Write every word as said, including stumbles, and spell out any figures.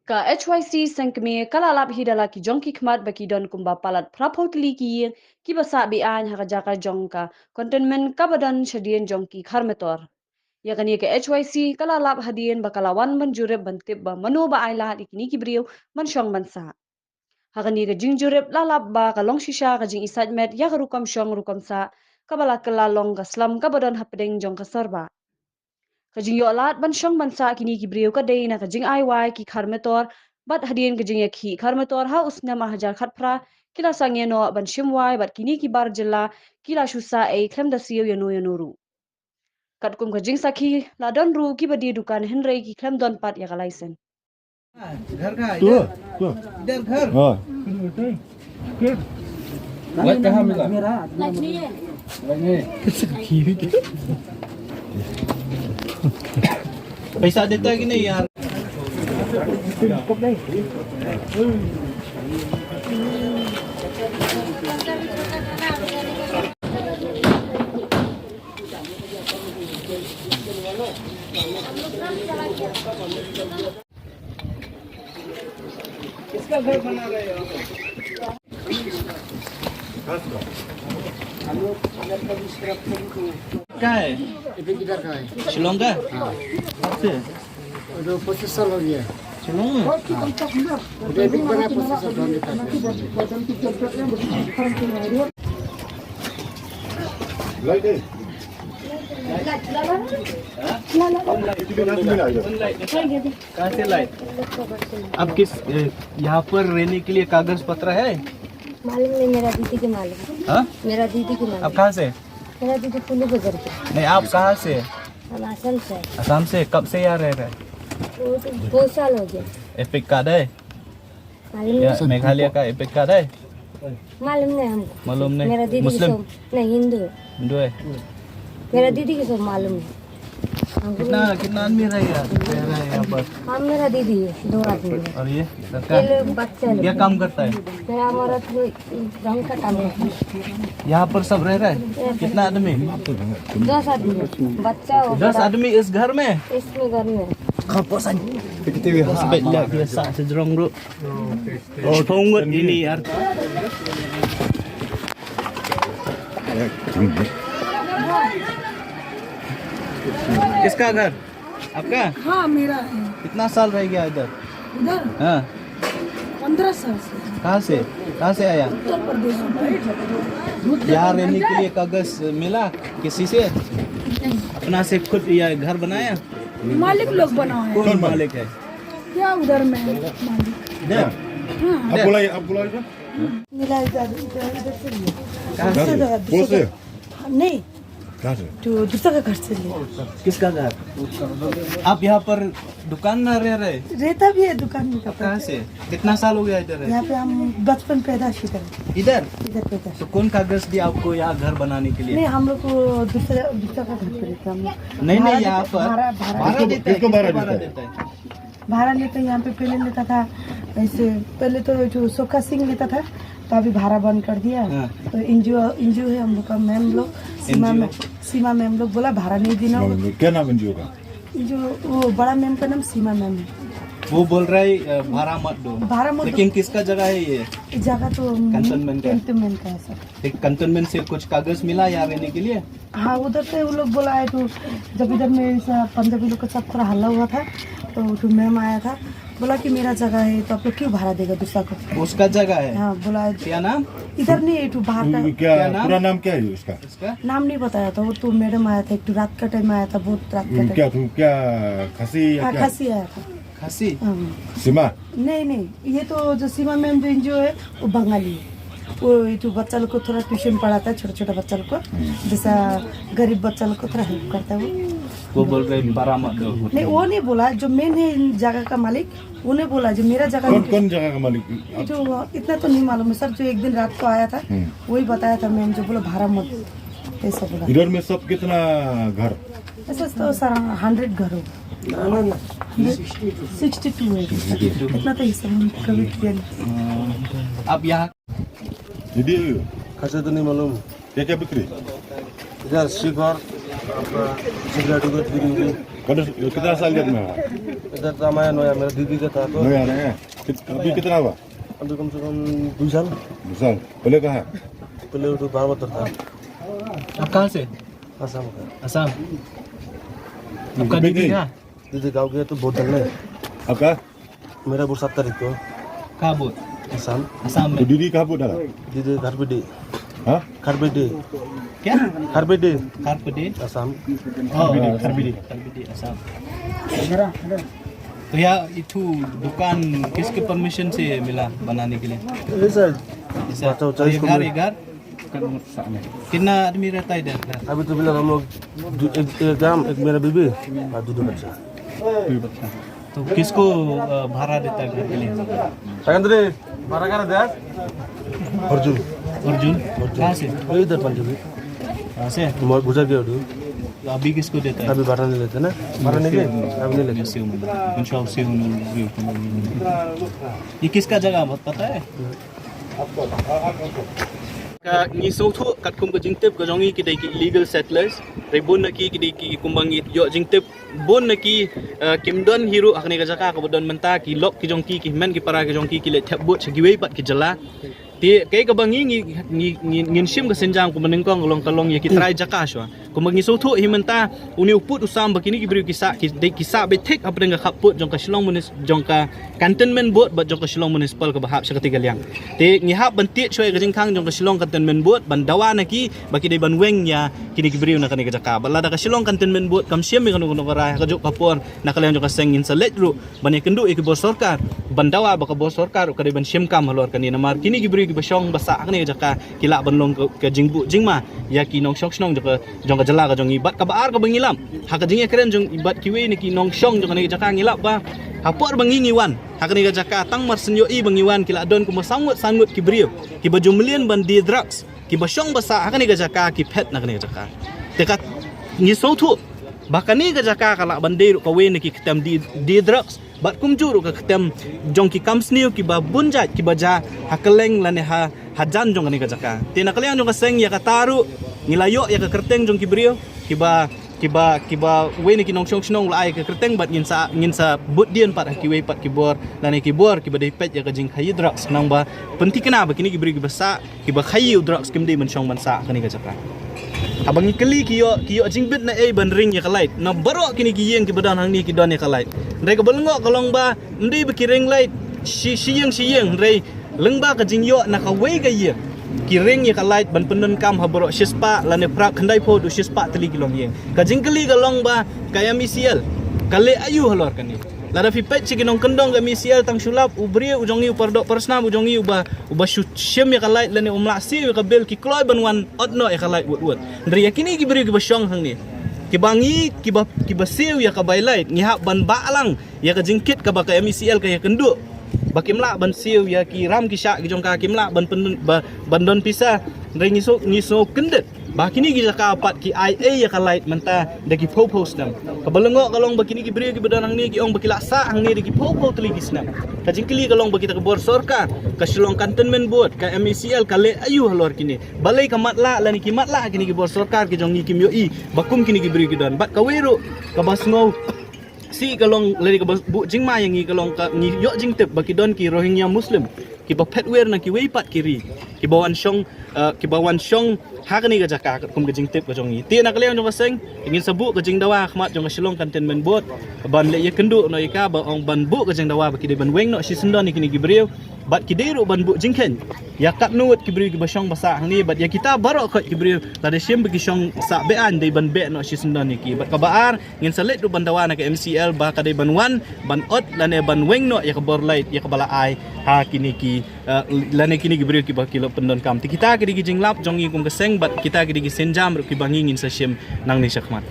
Ka H Y C Seng Kmie ka la lap hi da la ki jong ki khmat ba ki don kumba palat phra phew tylli ki ïing kiba sah be-aiñ ha ka jaka jong ka containment kaba don shadien jong ki khar metor. Ïa kane ka H Y C ka la lap hadien ba ka la wan ban jurip ban tip ba mano ba ai lad ïa kine ki briew ban shong ban sah. Ha kane ka jingjurip la lap ba ka long shisha ka jingisait met ïa ka rukom shong rukom sah kaba la kylla long ka slum kaba don hapdeng jong ka Sorbah. Ka jingïoh lad ban shong ban sah kine ki briew ka dei na ka jingai wai ki khar metor bad hadien ka jingïakhih khar metor ha u snem ar hajar khatphra ki la sangeh noh ban shim wai bad kine ki bar jylla ki la shu sah ei khlem da siew ïano ïano ruh. Katkum ka jingsakhi la don ruh kiba die dukan hynrei ki khlem don pat ïa ka license. घर का है, तू इधर। तू इधर घर। हाँ। लाइट कहाँ मिला? लाइट नहीं है। पैसा देता है कि नहीं यार? किसका घर बना रहे हो? कहाँ है? ये भी किधर का है? शिलोंग का? हाँ। कब से? वो तो पच्चीस साल हो गया। शिलोंग में? हाँ। ये भी बना पच्चीस साल होने का। लाइट है? कहाँ से लाए? आप किस, ए, यहाँ पर रहने के लिए कागज पत्र है? मालूम नहीं, मेरा दीदी के मालूम। हाँ? मेरा दीदी के मालूम। आप कहाँ से? मेरा दीदी पुलू बाजार के। नहीं, आप कहाँ से? हम आसाम से। आसाम से? कब से यहाँ रह रहे हैं? वो तो दो साल हो गया। एपिक कार्ड है? मालूम या नहीं। मेघालय का एपिक कार्ड है? मालूम नहीं हमको। मालूम नहीं? मेरा दीदी की मुस्लिम? सब, नहीं, हिंदू है। हिंदू है? मेरा दीदी की सब मालूम है। हमको कितना, नहीं। कितना आदमी रह गया, रह रहा है यहाँ पर? हम, मेरा दीदी है, दो आदमी है। और ये लड़का? ये लोग बच्चे लोग। क्या काम करता है? मेरा मरद वो रंग का काम करता है। यहाँ पर सब रह रहा है? कितना आदमी? दस आदमी। बच्चा हो, दस बड़ा। आदमी इस घर में? इसमें घर में। Tapos bet la biasa sejrong, bro. Oh, tunggu ini, Ar. किसका घर? आपका? हाँ, मेरा है। कितना साल रह गया इधर? इधर? हाँ। पंद्रह साल से। कहाँ से? कहाँ से आया? उत्तर प्रदेश में। यहाँ रहने के लिए कागज मिला किसी से? नहीं। अपना से खुद यह घर बनाया? मालिक लोग बनाए हैं। कौन मालिक है? क्या उधर में है मालिक? इधर? हाँ। आप बुलाइए, आप बुलाइए। मिला इधर, इधर, इधर से लिया। कहाँ से? दूसरा जगह, दूसरा जगह। नहीं। कहाँ से? तो दूसरा का घर से लिया। किसका घर? आप यहाँ पर दुकान ना रह रहे? रहता भी है दुकान में कपड़ा। कहाँ से? कितना साल हो गया इधर है? यहाँ पे हम बचपन पैदा इधर। इधर? इधर पैदा। तो कौन कागज दिया आपको यहाँ घर बनाने के लिए? नहीं, हम लोग को दूसरा, दूसरा का घर पे रहता हम लोग। नहीं, नहीं, भाड़ा यहाँ देते, पर भाड़ा, भाड़ा। भाड़ा देता है, किसको भाड़ा देता है? भाड़ा लेता है, यहाँ पे पहले लेता था, ऐसे पहले तो जो सोखा सिंह लेता था, तो अभी भाड़ा बंद कर दिया। हाँ। तो एनजीओ, एनजीओ है हम लोग का मैम लोग, सीमा एनजीओ? मैम, सीमा मैम लोग बोला भाड़ा नहीं देना होगा। क्या नाम एनजीओ का? जो वो बड़ा मैम का नाम सीमा मैम है। वो बोल रहा है, अ, भाड़ा मत दो। भाड़ा मत दो। लेकिन किसका जगह है ये? ये जगह तो कंटोनमेंट का है। कंटोनमेंट का है सर। एक कंटोनमेंट से कुछ कागज मिला यहाँ रहने के लिए? हाँ, उधर से वो लोग बोला है तो जब इधर में ऐसा पंजाबी लोग के साथ थोड़ा हल्ला हुआ था, तो, तो मैम आया था, बोला कि मेरा जगह है तो आप लोग क्यों भाड़ा देगा दूसरा को? उसका जगह है? हाँ, बोला है। क्या नाम? इधर नहीं है, तो बाहर का। क्या, क्या नाम? पूरा नाम क्या है उसका? इसका? नाम नहीं बताया था, वो तो मैडम आया था, एक तो रात का टाइम आया था, बहुत रात का टाइम। क्या, तो क्या खासी या हाँ, क्या? खासी आया था। खासी? हाँ। सीमा? नहीं, नहीं, ये तो जो सीमा मैम जो एनजीओ है, वो बंगाली है। वो ये तो बच्चा लोग को थोड़ा ट्यूशन पढ़ाता है, छोटा छोटा बच्चा लोग को, जैसा गरीब बच्चा लोग को थोड़ा हेल्प करता है वो। वो बोल रहे हैं, "भाड़ा मत दो।" नहीं, वो नहीं बोला, जो मेन है इन जगह का मालिक, उन्हें बोला जो मेरा जगह कौन, कौन जगह का मालिक? ये तो इतना तो नहीं मालूम है सर, जो एक दिन रात को आया था, हम्म। वही बताया था मैम, जो बोला, "भाड़ा मत दो", ऐसा बोला। इधर में सब कितना घर? ऐसा तो सर हंड्रेड घर होगा। ना, ना, ना। सिक्सटी टू है। सिक्सटी टू। इतना तो हिसाब हम कभी किया नहीं। आप यहाँ दीदी हो? खर्चा तो नहीं मालूम। क्या क्या बिक्री? इधर शिखर, आपका सिगरेट उगरेट बीड़ी उड़ी। कब से, कितना साल जब में है? इधर तो हमारा नया, मेरा दीदी का था तो। नया, नया। कित-, अभी कितना हुआ? अभी कम से कम दो साल। दो साल। पहले कहाँ? पहले तो बारह था। आप कहाँ से? आसाम का। आसाम। आपका दीदी कहाँ? दीदी गाँव के तो बहुत जंगल है। आपका? मेरा वो सात तारीख को। कहाँ बोल? आसाम। आसाम तो में। दीदी कहाँ बोल डाला? दीदी घर पे दे। हाँ? घर पे दे। क्या? घर पे दे। घर पे दे? आसाम। ओ, घर पे दे। घर पे दे, आसाम। तो यार, इथु दुकान किसके परमिशन से मिला बनाने के लिए? ऐसा ऐसा। बच्चा उच्चा और ये स्कूल घर, में। ये घर? कितना आदमी रहता है इधर? अभी तो फिलहाल हम लोग दो, एक, एक हम, एक मेरा बीबी और दो, दो बच्चा। तो किसको, अ, भाड़ा देता है घर के लिए? भाड़ा कर दे। अर्जुन। अर्जुन? कहाँ से? वही इधर पंजाबी। कहाँ से? मैं गुजर गया हूँ। तो अभी किसको देता है? अभी भाड़ा नहीं लेते ना। भाड़ा नहीं दे? अभी नहीं लेते। ये किसका जगह, बहुत पता है? Ka ngi sngewthuh katkum ka jingtip ka jong ngi ki dei ki illegal settlers. Hynrei bun na ki ki dei ki kumba ngi ïoh jingtip bun na ki, eh, kim don hi ruh ha kane ka jaka kaba don mynta, ki lok ki jong ki, ki hynmen ki para ki jong ki, ki leit thep vote sha kiwei pat ki jylla. Te kaei kaba ngi ngi ngi ngi ngin shim ka sienjam kumba nyngkong ka long ka long ïa ki trai jaka shuwa. Kumba ngi sngewthuh hi mynta, une u pud u sam ba kine ki briew ki sah, ki dei ki sah beit thik hapdeng ka khappud jong ka Shillong Munis-, jong ka Cantonment Board bad jong ka Shillong Municipal kaba hap sha katei ka liang. Te ngi hap ban tied shuwa ïa ka jingkhang jong ka Shillong Cantonment Board ban dawa na ki ba ki dei ban weng ïa kine ki briew na kane ka jaka. Bad lada ka Shillong Cantonment Board kam shim ïa kano kano ka rai ha kajuh ka por, na ka liang jong ka seng ngin sa leit ruh ban ïakynduh ïa ki bor sorkar ban dawa ba ka bor sorkar ruh ka dei ban shim kam halor kane, namar kine ki briew kiba shong ba sah ha kane ka jaka ki lah ban long ka, ka jingbuh jingma ïa ki nongshong shnong jong ka, jong ka jylla ka jong ngi. Bad kaba ar kaba ngi lap ha ka jingïakren jong i bad kiwei na ki nongshong jong kane ka jaka, ngi lap ba ha por ba ngi ngi wan ha kane ka jaka, tang mar shen ïohi ba ngi wan, ki la don kumba san ngut san ngut ki briew kiba ju mlien ban die drugs, kiba shong ba sah ha kane ka jaka, ki phet na kane ka jaka. Te ka ngi sngewthuh ba kane ka jaka ka lah ban dei ruh kawei na ki ktem die, die drugs bad kumjuh ruh ka ktem jong ki kam sniew kiba bun jait kiba jia ha kylleng lane ha, hajan jong kane ka jaka. Te na ka liang jong ka seng ïa kata ruh ngi la ïoh ïa ka kyrteng jong ki briew kiba, kiba, kiba wei na ki nongshong shnong u la ai ka kyrteng bad ngin sa, ngin sa bud dien pat ha kiwei pat ki bor lane ki bor kiba dei peit ïa ka jingkhaïi drugs, khnang ba pynthikna ba kine ki briew kiba sah, kiba khaïi u drugs kim dei ban shong ban sah ha kane ka jaka. Haba ngi kylli ki ïoh, ki ïoh jingbit naei ban ring ïa ka light, na baroh kine ki ïing kiba don hangne ki don ïa ka light. Hynrei kaba lyngngoh ka long ba ym dei ba ki ring light shi, shi ïing shi ïing, hynrei lyngba ka jingïoh na kawei ka ïing ki ring ïa ka light ban pyndonkam ha baroh shispah lane phra khyndai phew haduh shispah tylli ki longïing. Ka jingkylli ka long ba ka M E C L ka leh aïu halor kane. Lada phi peit sha ki nongkyndong ka M E C L, tang shu lap u briew u jong ngi, u paradoh parasnam u jong ngi uba, uba shu shim ïa ka light lane um lah siew ïa ka bill, ki kloi ban wan ot noh ïa ka light wut wut. Hynrei ïa kine ki briew kiba shong hangne, kiba ngi, kiba, kiba siew ïa ka bai light, ngi hap ban bah lang ïa ka jingkit kaba ka M E C L ka ïakynduh ba kim lah ban siew ïa ki ram ki shah ki jong ka, kim lah ban pyn-, ba, ban don pisa. Hynrei ngi sngew, ngi sngew kyndit ba kine ki jaka pat ki ai ei ïa ka light mynta da ki phew phew snem. Kaba lyngngoh ka long ba kine ki briew kiba don hangne ki ong ba ki la sah hangne da ki phew phew tylli ki snem. Ka jingkylli ka long ba kita ka bor sorkar, ka Shillong Cantonment Board, ka M E C L ka leh aïu halor kine. Balei ka matlah lane ki matlah kine ki bor sorkar ki jong ngi kim ïohi ba kum kine ki briew ki don. Bad kawei ruh kaba sngew sih ka long lane kaba buh jingma ïa ngi ka long ka ngi ïoh jingtip ba ki don ki Rohingya Muslim kiba phet wer na kiwei pat ki ri, kiba wan shong, eh, kiba wan shong ha kane ka jaka katkum ka jingtip ka jong ngi. Te na ka liang jong ka seng ngin sa buh ka jingdawa ha khmat jong ka Shillong Cantonment Board ban leit ïakynduh noh ïa ka, ba ong ban buh ka jingdawa ba ki dei ban weng noh shisyndon ïa kine ki briew. Bad ki dei ruh ban buh jingkheiñ ïa katno ngut ki briew kiba shong ba sah hangne, bad ïa kita baroh khoit ki briew lada shim ba ki shong sah be-aiñ, dei ban beh noh shisyndon ïa ki. Bad kaba ar, ngin sa leit ruh ban dawa na ka M C L ba ka dei ban wan ban ot lane ban weng noh ïa ka bor light ïa kaba la ai ha kine ki, eh, lane kine ki briew kiba ki la pyndonkam. Te kita ki dei ki jinglap jong ngi kum ka seng, bad kita ki dei ki sienjam ruh kiba ngi ngin sa shim nangne shakhmat.